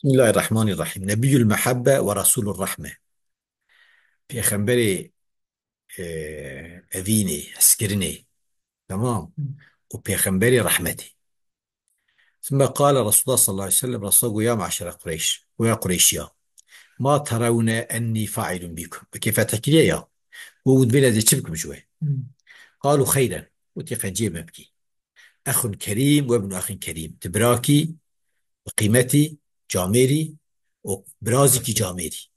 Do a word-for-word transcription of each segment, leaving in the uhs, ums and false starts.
Bismillahirrahmanirrahim. Nebiyyul mehabbe ve rasulur rahme. Pêxemberê, e, evînê, hezkirinê. Tamam. Û pêxemberê rehmetê. Sümme qale Resulullah sallallahu aleyhi ve sellem, Resulullah got, ya me'şere Qureyş, got, ya Qureyşiya, ma terewne enni failun bikum. Wekî fethe kiriye ya. Got, û dibêne ez ê çi bikim ji we? Qalu xeyren. Got, yê qenciyê me bikî. Exun kerîm we binu exin kerîm. Ti birakî bi qîmetî, camêrî û birazîkî camêrî.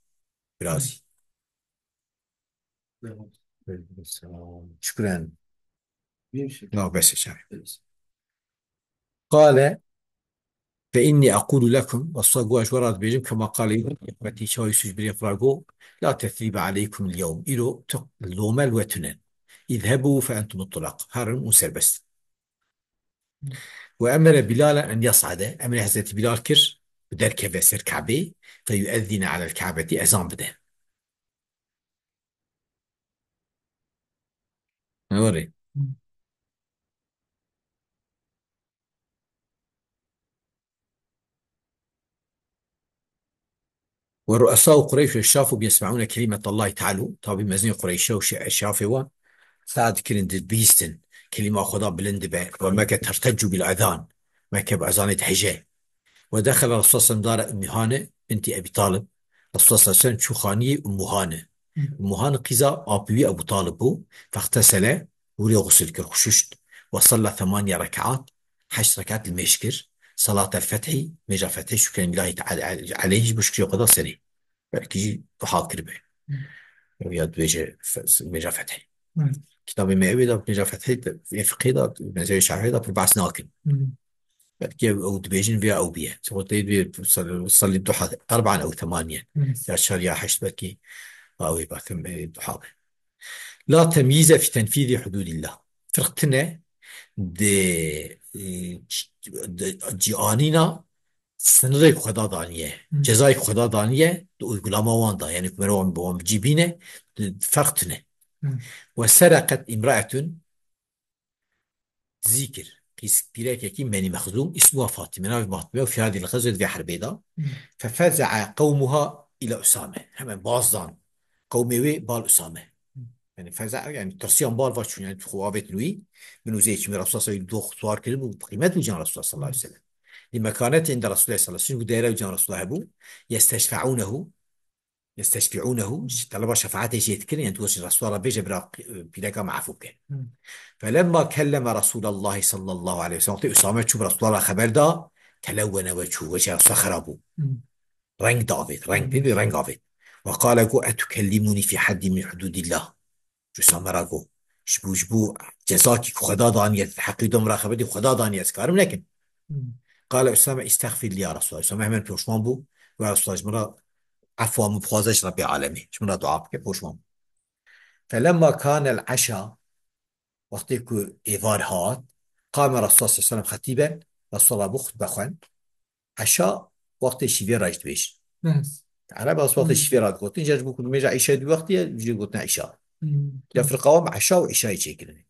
Birazî. Şükran. Ya, bes e, çare. Qale fe inni aqulu lekum, Resulullah got, ez ji we re dibêjim, kema qale Yusuf li îxwetî, çawa Yusuf ji birê xwe re got, la tesrîbe aleykum el-yewm, îro tu lome li we tune. Îzhebû fe entum tulaq, herin û serbest. Ve emere Bilalen en yas'ade, emrê Hezretî Bilal kir, bi derkeve ser Kabê, fe yuezzine alel Kabetî, ezan bide. Were. Ve ru'esau Qureyş ve şafu bi yesma'une kelimetallahi teala. Tabî mezinê Qureyşe û şe-, şafê wan saet dikirin, dibihîstin kelîma Xweda bilind dibe. Ve Mekke terteccu bil ezan. Mekke bi ezanê dihije. Ve dexele Resulullah sallam dara Ummi Hani binti Ebi Talib. Resulullah sallallahu aleyhi ve sellem çû xaniyê Ummu Hani. Ummu Hani qîza apê wî Ebu Talib bû. Fextesele, hûrê xusl kir, xuşuşt. Ve salla semaniye rekaat, heşt rekat li mêj kir. Salatel fethî, mêja fethê, şükren lillahi teala aleyh, ji bo şukrê Xweda serê. Belkî jî duha kiribe. Ya dibêje fe-, mêja fethê. Kitabê me ewê de mêja fethê de, ê fiqhê de, mezhebê şafî de pir behs nakin. Belkî ew, ew dibêjin vêya ew bûye. Sewateyê dibê sal-, salî duha erban ew temaniye. Ya çar ya heşt belkî, ew ê bakim, e, duha be. La temyîze fî tenfîzî hudûdîllah. Firq tine di, e, di cianîna sinirê ku Xweda daniye, cezayê ku Xweda daniye, di uygulama wan da, yani ku meriv wan bi wan bi cî bîne, di, di ferq tune. Ve sereqet imraetun, dizî kir. Qîs-, pîrekekî Menî Mexzûm, îsmuha Fatîme, navê Fatîme, û fî hadî l-xezwe, di vê herbê de. Fefeze'a qewmuha îla Usame. Hemen baz dan. Qewmê wê bal Usame. Yani feza, yani tirsiyan bal va çûn, yani xwe avêtin wî. Min û zê çûn Resulullah sallallahu aleyhi ve sellem, dox suar kirin û qîmet û can Resulullah sallallahu aleyhi ve sellem. Li mekanetê inde Resulullah sallallahu aleyhi ve sellem, û değere û can Resulullah hebû. Yesteşfe'ûnehu. Yesteşfi'ûnehu, ji teleba şefaetê jê dikirin, yani tu Resulullah re bêje, bira, e, pîreka me efû bike. Felemma kelleme Resûlallahî sallallahu aleyhi ve sellem, wextê Usame çû bi Resulullah re xeber da, telewwene weçhû, wecê Resulullah xera bû. Reng davêt, reng pê bê, reng avêt. Ve qale got, etukellimûnî fî heddî min hudûdîllah. Ji Usame re got, ji bo, ji bo cezakî ku Xweda daniye, heqî dom re xebetî Xweda daniye, ez karim nekim. Qale Usame, istexfir li ya Resulallah. Usame hemen poşman bû. Ve Resulallah, ji min re efwa min bixwaze ji Rebbê alemê. Ji min re dua bike, poşman bû. Felemma kânel eşa, wextê ku êvar hat, qame Resulullah sallallahu aleyhi ve sellem xetîben, Resulullah bû xutbe xwend. Eşa, wextê şîvê re jî dibêjin. Ereb ez wextê şîvê re digotin, îcar ji bo ku nimêja îşayê dû wextî ye, jê gotin îşa. Ya firqa wan bi eşa û îşayê çêkirinê.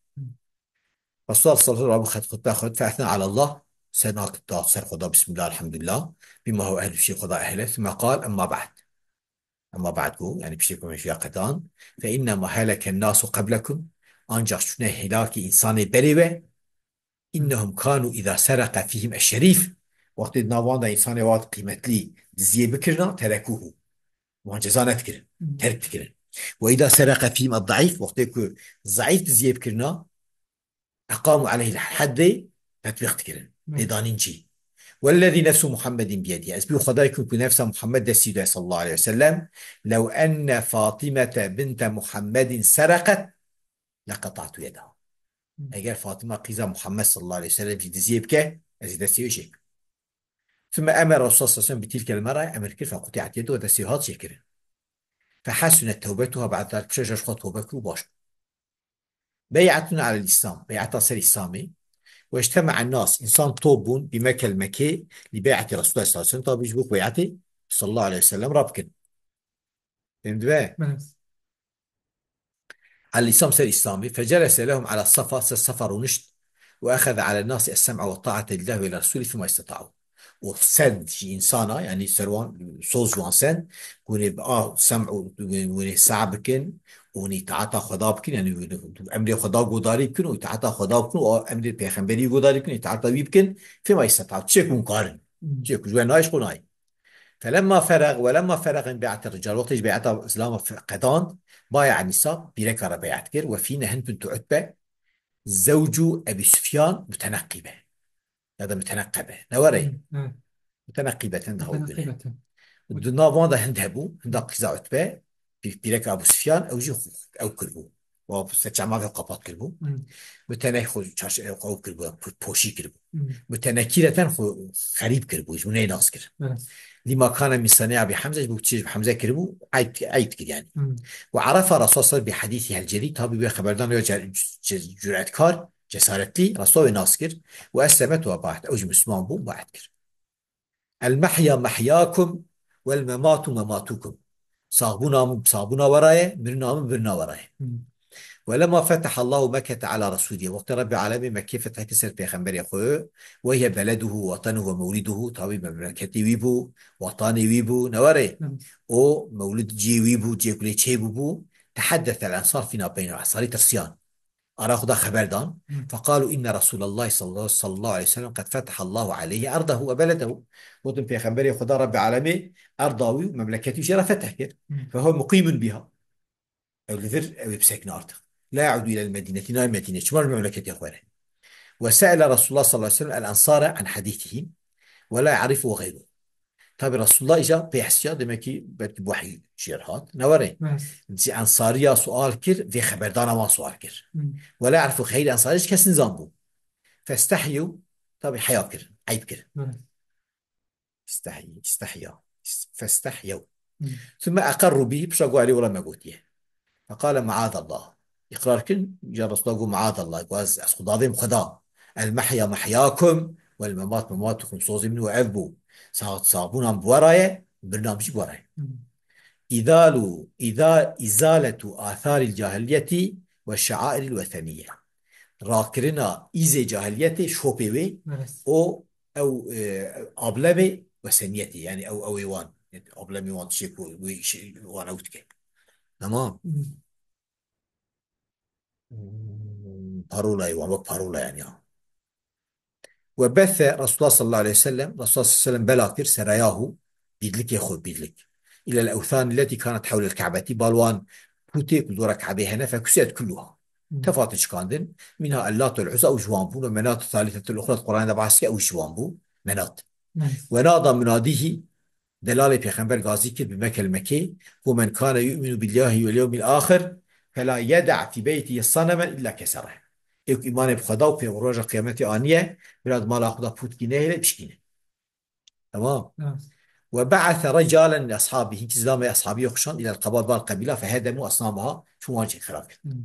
Resulullah sallallahu aleyhi ve sellem xet-, xutbe xwend, fe esna alallah, sena da ser Xweda, bismillah, elhamdülillah, bima huve ehlû, şê Xweda ehl e, sümme qal, emma ba'd. Emma ba'd got, yani piştî ku me şiya qedan, fe innema heleken nasu qeblekum, ancak çûne helakî însanê berê we, innehum kanu îza sereke fîhim eşşerîf, wextê di nav wan de însanê wan qîmetlî diziyê bikirina, terekûhu. Wan ceza nedikirin, terk dikirin. Ve îza sereke fîhim eddaîf, wextê ku zeîf diziyê bikirina, eqamu aleyhil heddê, tetbîq dikirin. Lêdanîn cî. Wellezî nefsu Muhammedin biyedî. Ez bi Xwedayê ku, ku nefsa Muhammed destî de sallallahu aleyhi ve sellem, lew enne Fatimete binte Muhammedin sereket, leqeta'tu yedaha. Eger Fatima qîza Muhammed sallallahu aleyhi ve sellem jî diziyê bike, ez ê destê wê çêkim. Sümme emere Resulullah sallallahu aleyhi ve sellem bi tilkel mer'e, emir kir, fekuti'et yeduha, destê wê hat çêkirin. Fehasunet tewbetuha ba'de zalik, piştre ji xwe tewbe kir û baş bû. Bey'etun alel Îslam, bey'eta ser Îslamê. Ve icteme'en nas, însan top bûn, bi Mekkel Mekkê, li bey'etî Resulullah sallallahu aleyhi ve sellem, tabî ji bo ku bey'etê sallallahu aleyhi ve sellem re bikin. Fêm dibe? Alel Îslam, ser Îslamê. Fecelese lehum ala Safa, ser Safa rûnişt. Ve eheze alen nasi es-sem'a ve ta'ate lillahi ve li Resulî fîma istata'u. û send ji însana, yanî ser wan soz ji wan send, hûn ê bi a sem û hûn ê seh bikin, hûn îtaeta Xweda bikin, yanî hûn emrê Xweda godarî bikin û îtaeta Xweda bikin û emrê pêxemberî godarî bikin, îtaeta wî bikin, fêma îsteta, çi ku hûn karin. Hmm. Çi ku ji we nayê ji xwe nayê. Felemma ferag, welemma ferag min bey'ati rical. Wextê ji bey'eta Îslama fe-, qedand, baya Nisa, pîreka re bey'et kir, we fîne Hind bintu Utbe, zewcu Ebî Sufyan, muteneqîbe. Ya da muteneqebe. Ne were? Hmm, evet. Muteneqîbeten daha bine. Muteneqîbeten. Di nav wan de Hind hebû, Hinda qîza Utbe, pî-, pîreka Ebû Sufyan, ew jî xwe, ew kiribû. Wa ser çema ve qapat kiribû. Hmm. Mutenek xwe çarş-, ew kiribû, po-, poşî kiribû. Hmm. Mutenekîreten xwe xerîb kiribû, ji neyê nas kir. Evet. Lima kana min sani'a bi Hemze, ji bo çi ji Hemze kiribû, eyb, eyb kir yani. Hmm. Ve arafa Resulullah bi hadîsî hel celî, tabi wê xeberdan ya ce-, ce-, cüretkar, cesaretli, Resulullah wê nas kir. Ve eslemet ve baet, ew jî Müslüman bû, baet kir. El mehya mehyakum, vel mematu mematukum. Saxbûna min, saxbûna we re ye, mirina min, mirina we re ye. Hmm. Ve lema fetahallahu Mekkete ala Resulî. Wextê Rebbê Alemê Mekkê fetih kir ser pêxemberê xwe, ve hiye beleduhu, watanuhu ve mewliduhu, tabi memleketê wî bû, watanê wî bû, ne were? Hmm. O mewlid cihê wî bû, cihê ku lê çêbûbû, tehaddesel ensar fîma beynehum, ensarî tirsiyan. Ara xwe da xeber dan. Hmm. Feqalu inne Resulallah sallallahu, sallallahu aleyhi ve sellem qed fetahallahu aleyhi erdahu ve beledehu. Gotin pêxemberê Xweda Rebbê Alemê erda wî û memleketî wî jê re fetih kir. Hmm. Fehuve muqîmun biha. Ew li vir, ew ê bisekine artık. La yaudu ilel Medînetî, nayê Medîne, çima li memleketê xwe re. Ve se'ele Resulullah sallallahu aleyhi ve sellem el ensare an hadîsihim ve la ya'rifu gayruhu. Tabi Resulullah îca pê hesiya, demek ki belki bu wehy jê re hat. Ne were? Evet. Ji ensariya sual kir, vê xeberdana wan sual kir. Hmm. Ve la ya'rifu gayr ensari, hiç kes nizanbû. Festehyu, tabi heya kir, eyb kir. Evet. İstehyi, istehya. Festehyew. Hmm. Sümme eqerru bihi, pişta got, "Erê, wela me gotiye." Fekale, "Maazallah." İqrar kirin, ya Resulullah got, "Maazallah." Got, "Ez, ez xwe davêm Xweda. El mehya mehyakum, vel memat mematukum." Sozê min û ev bû. Sağ, sağbûnan bi we re ye, birina min jî bi we re ye. Hmm. İzalu, iza, izaletu atharil cahiliyeti ve şairil wetheniye. Rakirina îzê cahiliyetê, şopê wê, evet, o ew, e, ablemê weseniyetê, yani ew, ew ê wan, ablemê wan tiştê ku wê şi-, wan ew dike. Tamam. Hmm. Hmm, parolayê wan, wek parola yani ya. Ve bethe Resulullah sallallahu aleyhi ve sellem, Resulullah sallallahu aleyhi ve sellem bela kir, serayahu, bîrlikê xwe, bîrlik. İlel ewthan leti kanet hewlel Ka'beti, bal wan pûtê ku dora Ka'bê hene, fekusiret kulluha. Hmm. Tefatin şikandin, minha Ellat vel Uzza, ew ji wan bûn, ve Menat Thalithetul Ukhra, Qur'anê de behs kir, ew ji wan bû, Menat. Hmm. Ve nada munadihi, delalê pêxember gazî kir bi Mekel Mekê, ku men kane yu'minu billahi vel yewmil axir, fela yeda' fi beytihi sanemen illa kesere. Ê ku îmanê bi Xweda û pê roja qiyametê aniye, bila di mala xwe de pûtkî nehêle, bişkîne. Tamam. Evet. Ve ba'athe ricalen min ashabihi, hinkî zilamê eshabiyê xwe şand, ilel qebal, bal qebîla, fehedemu asnamaha, çû wan jî xirab kir. Hmm.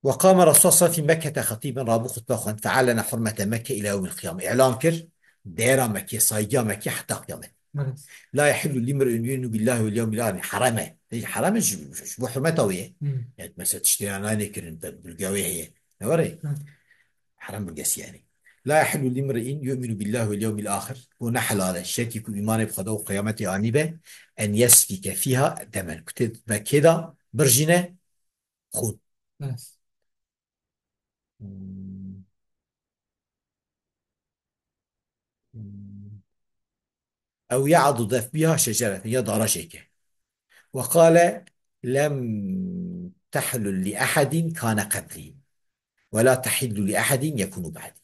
Ve qame Resulullah sallallahu aleyhi ve sellem fi Mekkete xetîben, rabû xutbe xwend, fe'ellene hurmete Mekke ila yevmil qiyame. Îlan kir, değera Mekke, saygıya Mekke heta qiyamet. Evet. La yehillu limri'in yu'minu billahi vel yevmil ahir. Haram e. Peki haram e ji, ji bo hurmeta wê ye. Hmm. Yani mesela tiştê ya nayê kirin, bi-, bilge wê heye. Ne var e? Evet. Haram bilgesi yani. La yehillu limri'in yu'minu billahi vel yevmil ahir. Bu ne helal e. Şekî ku îmanê bi Xweda û qiyametê anî be, en yesfike fiha demen. Ku tê Mekkê de birjîne xûn. Evet. Hmm. Hmm. Ew ya'dudef biha şecereten, ya dara jê ke. Ve qale lem tehlul li ehadin kane qebli. Ve la tehillu li ehadin yekunu ba'di.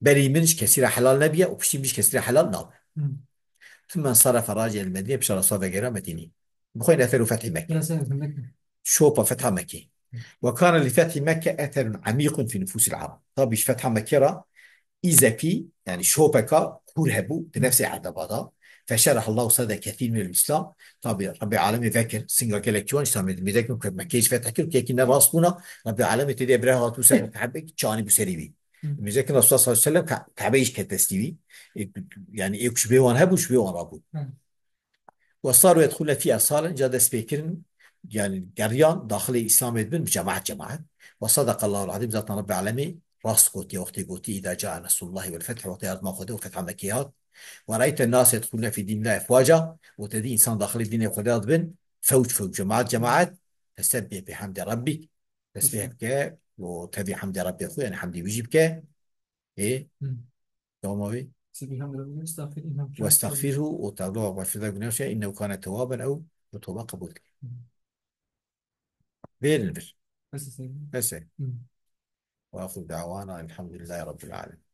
Berî min ji kesî re helal nebiye û piştî min ji kesî re helal nabe. Hmm. Thumma nsarafe raci'el Medîne, pişta Resulullah vegera Medînê. Bixwîne eseru fethî Mekke. Eseru fethî Mekke. Şopa fetha Mekke. Ve kana li fethî Mekke eserun emîqun fi nufûsil Arab. Tabî ji fetha Mekke re îzekî, yani şopeka kûr hebû di nefsê Ereba de. Feşerahallahu sadre kesîr minel Îslam. Tabî Rebbê Alemê vekir, singa gelek ciwan Îslamê di Mekke, Mekkeyê ji fetih kir, kekî ne rast bûna, Rebbê Alemê tê de bira hatû ser Ka'bê, çanî bû serî wî. Hı. Mêzekin Resulullah sallallahu aleyhi ve sellem Ka-, Kabe'yê ji ke destî wî. E, yani ê ku ji bê wan hebû, ji bê wan rabû. Hı. Ve saru yedhulune fî ersalin, ca dest pê kirin, yani geriyan, daxilê Îslamê dibin, bi cemaet cemaet. Ve sadakallahul azîm, zaten Rebbê Alemê rast gotiye, wextê gotî, "Îza caa nesrullahi vel feth", wextê yardıma Xwedê û fetha Mekkê hat. "Ve ra'eyten nase yedhulune fî dînillahi efwaca", û te dî însan daxilî dînê Xwedê dibin, fewc fewc, cemaat cemaat, "Fesebbih bihamdi rabbik", tesbîh bike û tevî hemdê Rabbê xwe, yani hemdê wî jî bike. Ê, Hı. Tamam abi. Siz bihamdi Rabbik estağfir, innem "Ve estağfirhu", û Tevla mağfirete günah şey, "innehu kâne tewwaben", ew, ew toba qebûl dike. Hı. Verin bir. Bes e. Bes e. Hı. Ve ahiru da'wana elhamdülillahi rabbil alemin.